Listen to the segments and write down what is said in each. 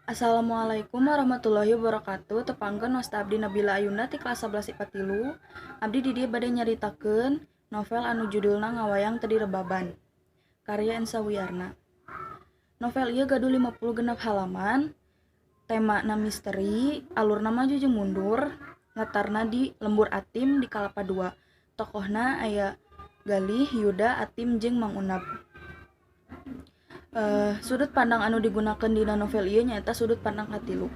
Assalamualaikum warahmatullahi wabarakatuh. Tepangkeun, wasta abdi Nabila Ayunda ti kelas 11 IPA 3. Abdi di dieu bade nyaritakeun novel anu judulna Ngawayang Teu Direbaban, karya Ensa Wiyarna. Novel ieu gaduh 56 halaman, temana misteri, alurna maju jeung mundur, latarna di Lembur Atim di Kalapa Dua. Tokohna aya Galih, Yuda, Atim jeung Mang Unab. Sudut pandang anu digunakeun dina novel ieu nyaeta sudut pandang katilu.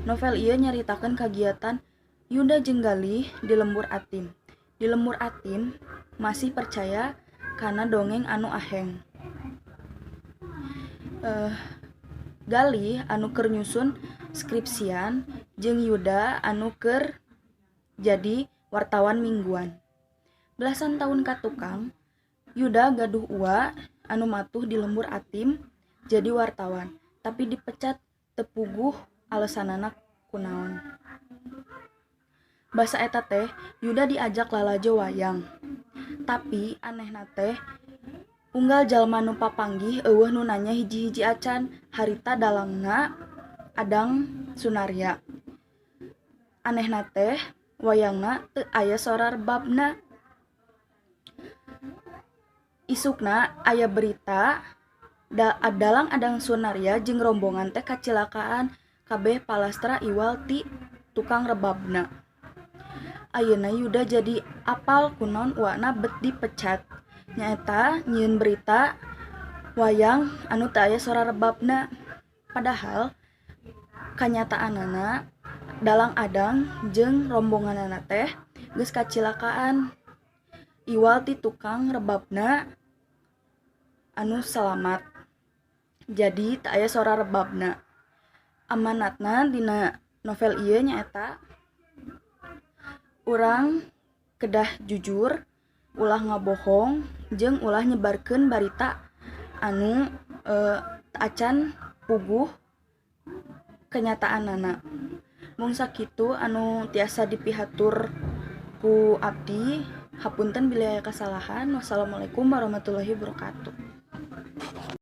Novel ieu nyaritakeun kagiatan Yuda jeung Galih di Lembur Atim. Di Lembur Atim masih percaya kana dongeng anu aheng. Galih anu keur nyusun skripsian jeung Yuda anu keur jadi wartawan mingguan. Belasan tahun ka tukang, Yuda gaduh uwa anu matuh di Lembur Atim jadi wartawan, tapi dipecat, teu puguh alesanana kunaon. Basa eta teh Yuda diajak lalajo wayang. Tapi anehna teh unggal jalma nu papanggih euweuh nu nanya hiji-hiji acan harita dalangna Adang Sunarya. Anehna teh wayangna teu aya sora rebabna. Isukna aya berita dalang Adang Sunarya jeung rombongan teh kacilakaan, kabeh palastra iwal ti tukang rebabna. Ayeuna Yuda jadi apal kunaon uwana bet dipecat, nyaeta nyieun berita wayang anu teu aya sora rebabna. Padahal kanyataanana dalang Adang jeung rombonganana teh geus kacilakaan iwal ti tukang rebabna anu salamat. Jadi teu aya sora rebabna. Amanatna dina novel ieu nyaeta urang kedah jujur, ulah ngabohong, jeung ulah nyebarkeun barita anu acan puguh kenyataanana. Mung sakitu anu tiasa dipihatur ku abdi. Hapunten bilih aya kasalahan. Wassalamualaikum warahmatullahi wabarakatuh.